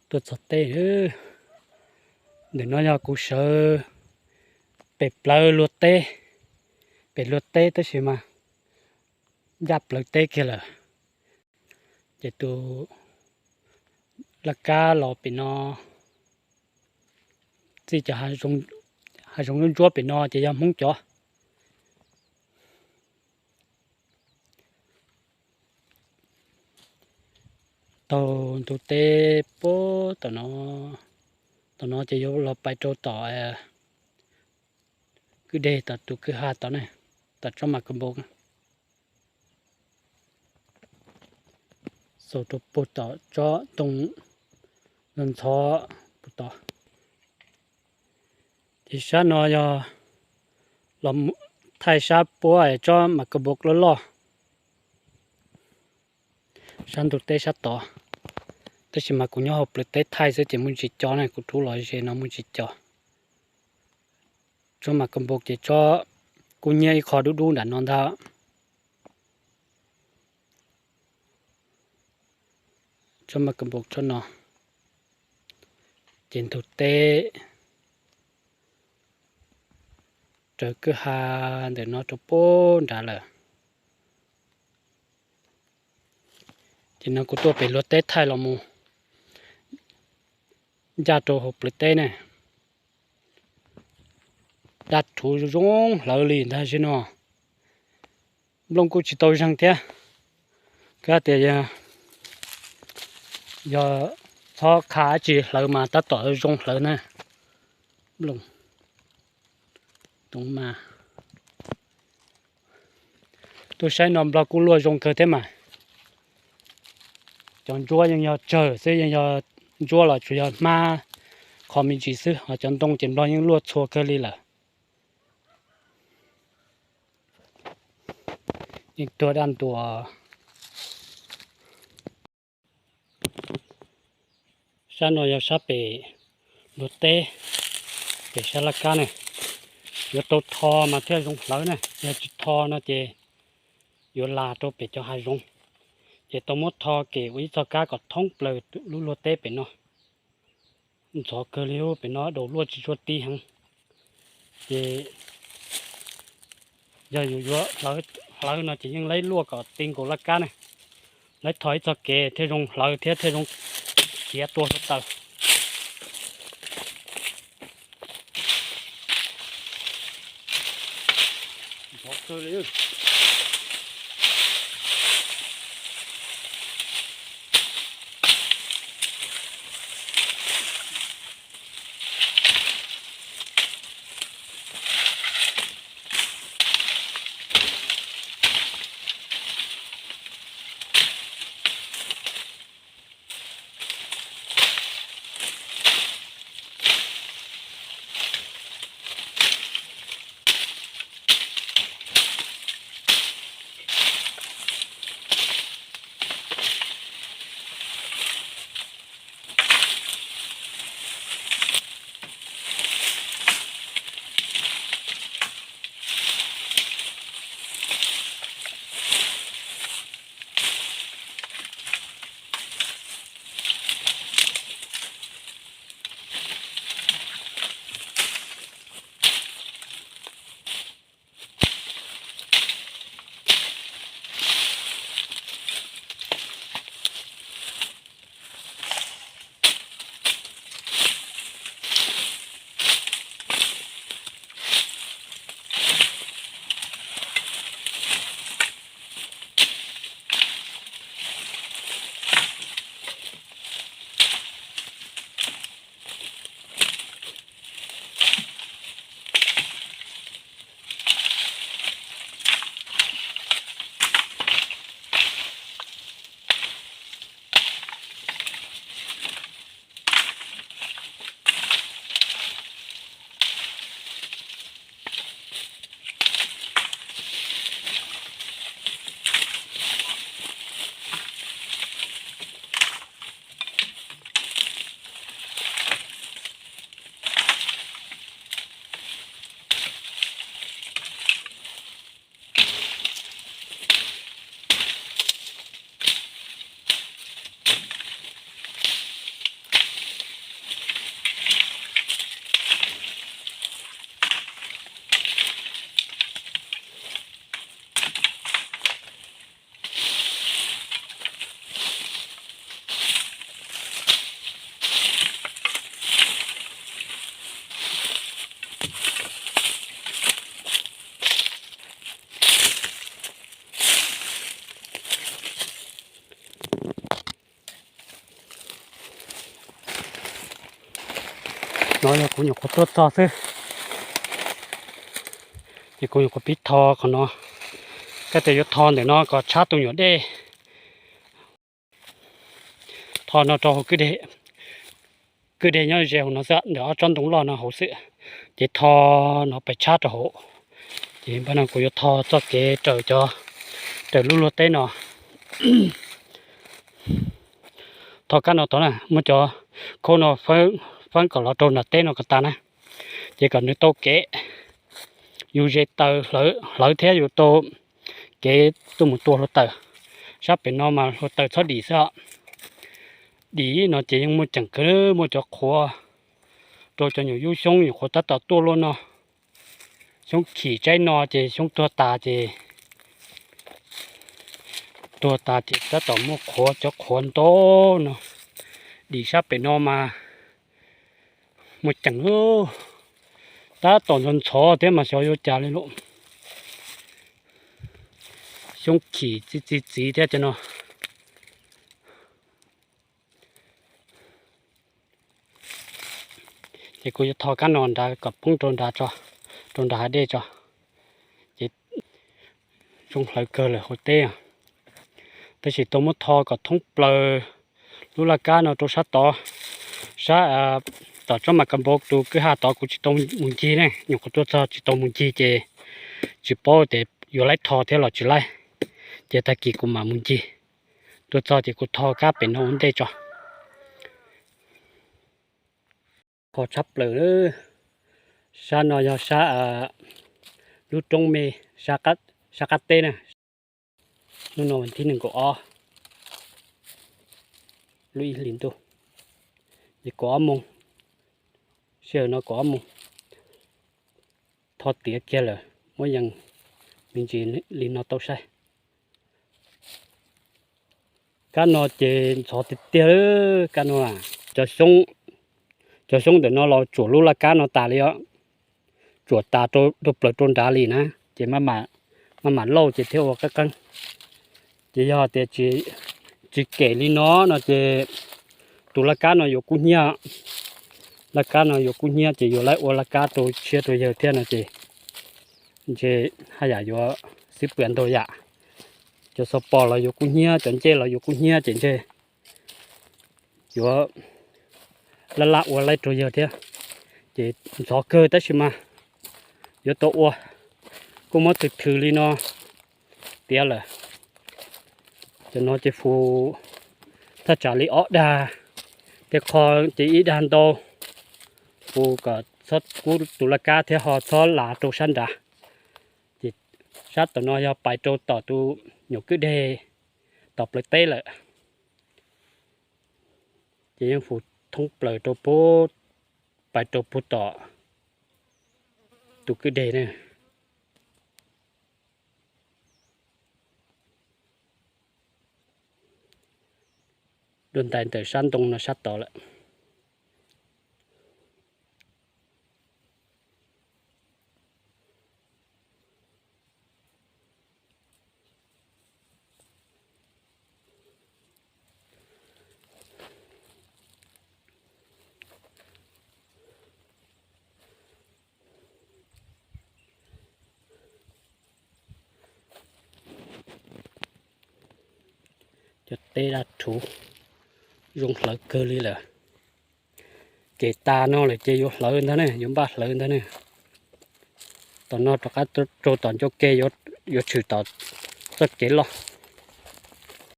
Tuaj txog teb, ntawm no yog kuv sawv pem plawv luag teb, pem luag teb tab sis mas ncaj plawv teb kiag lawm. Ces tus laj kab los pem no, txij cov hav zoov ntsuab pem no ces yog Hmoob cov. Taug ntug teb puag tom no, tom no ces yuav los pais rau tom kwj deg tom tus kwj ha tod ne, tom tsob mas kab npoo. Xaus rau puag tom tsob ntoo ntxhov puag tod. Ces sab no yog los thaij sab puab tsob mas kab npoo loj loj, sab ntug teb sab tod. Tab sis mas kuv nyob hauv plawv teb thaij xwb ces muaj ntsis co na, kuv rub los ze no muaj ntsis co. Tsob mas kab npoo ces tsob kub nyiab ib qho dub dub nram no ntag. Tsob mas kab npoo tsob no, ces ntug teb raws kwj ha ntawm no rau puag nrad lawm. Ces no kuv tuaj pem luag teb thaij los mus ncaj rau hauv plawv teb ne. Daj rhuv zoo hlawv li ntag zim no. Nplooj kuj tsis tau zeeg thiab, kab tias yog txhob qha dab tsi hlawv mas tab tom zoo hlawv na. Nplooj toov mas tuaj saib no nplog kuj luaj zoo kawg thiab mas. Cov ntsuab yeej yog tsawg xwb, yeej yog ntsuab los tsuas yog hmab qho me ntsis xwb, ho cov ntoo ces nplog yeej luaj txhua kawg li lawm. Yeej tuag daj ntua. Sab no yog sab pem luag teb, pem sab laj kab ne. Yuav tau tho mas thiaj zoo hlawv na, yog tsis tho no ces yuav las rau pem cov hav zoov. Ces tau muab tho kem ua ib txoj kab kom thoob plaws lub luag teb pem no. Ntxhov kawg li, pem no daus luaj tsis tshua ti heev. Ces yog yus yuav hlawv no ces yeej laib luaj kom ti nkaus laj kab ne. Laib tho ib txoj kev thiaj zoo hlawv thiab thiaj zoo khiav tua hluav taws. No yog kuv nyuam qhuav tuaj txog xwb, ces kuv nyuam qhuav pib tho qhov no. Koj tias yuav tho ntawm no kom tshab tus nyuam dej. Tho no rau hauv kwj deg, kwj deg nyob ze hauv no xwb, ntawm ob tsob ntoo loj no hauv xwb. Ces tho no pes tshab rau hauv. Ces npaj no kuv yuav tho txoj kev raws cov, raws lub luag teb no. Tho kab no tod na, muab cov khaub no feeb kom los rau nram teb no kom tas na, ces kom nws tau kev yus ze taws hlawv thiab yus tau kev tuaj mus tua hluav taws. Sab pem no mas hluav taws txhob dim xwb os. Dim no ces yeej muaj ceem kawg, muaj cov qhuav rau cov nyuam yub xyoob nyuam qhuav tab tom tuaj luaj no. Xyoob khim tsaib no ces xyoob tuag tas ces, tuag tas ces tab tom muaj qhuav, cov qhuav ntau no. Dim sab pem no mas muaj ceem, tab tom ntxhov ntxhov thiab mas xyov yuav cas li lawm. Xyoob khim txi txiv txiv thiab cov no. Ces kuv yuav tho kab no nrad kom poob rau nrad tso, rau nram hav dej tso. Ces zoo hlawv kawg lawm hauv teb. Tab sis tau muab tho kom thoob plaws lub laj kab no rau sab tod, sab tom tsob mas ka npau tus kwj ha tod kuv tsis tau mus ncig ne, nyuam qhuav tuaj txog tsis tau mus ncig ces tsis paub tias yuav laib tho thiab los tsis laib. Ces tag kis kuv mam mus ncig. Tuaj txog ces kuv tho kab pem no ua ntej tso. Qhov tshab plaws, sab no yog sab lub roob me, sab qab teb na. Hnub no thib nees nkaum ob lub ib hlis ntuj, kaum ob moos, sij hawm no kaum ob moos. Tho tiav kiag lawm, muab yees me ntsis li no tau saib. Kab no ces ntxhov tiag tiag, kab no, cov xyoob ntawm no los tsuam lub laj kab no tas li os, tsuam tas rau plaws rau nrad li na, ces maj mam lauj ces thiaj ua qeeb qeeb. Ces yog tias tsis kem li no no ces tus laj kab no yuav kub hnyiab, laj kab no yuav kub hnyiab ces yuav laib ua laj kab rau tshiab rau yawg thiab no ces ntshe haj yam yuav xwb pwm ntau yam. Cov xov pos los yuav kub hnyiab, cov ncej los yuav kub hnyiab ces ntshe yuav laj laj ua laib rau yawg thiab. Ces ntxhov kawg tab sis mas yuav tau ua, kuj muab thwm thwm li no tiav lawm. Cov no ces fu thaj tsam li ob dag, tej qho ces ib dag ntau, fu kom txhob kub tus laj kab thiab ho txhob lav rau sab nrad. Ces sab tom no yog pais rau tom tus nyuam kwj deg tom plawv teb lawm. Ces yeej fu thoob plaws rau puag, pais rau puag tom tus kwj deg na. Dua ntais ntawm sab ntoo no sab tod lawm. Cov teb daj rhuv zoo hlawv kawg li lawm. Kev tas no lawm ces yuav hlawv ntag ne, yuav npaj hlawv ntag ne. Tom no rov qab rau tom ncauj ke yuav tshwm tom txoj kev loj.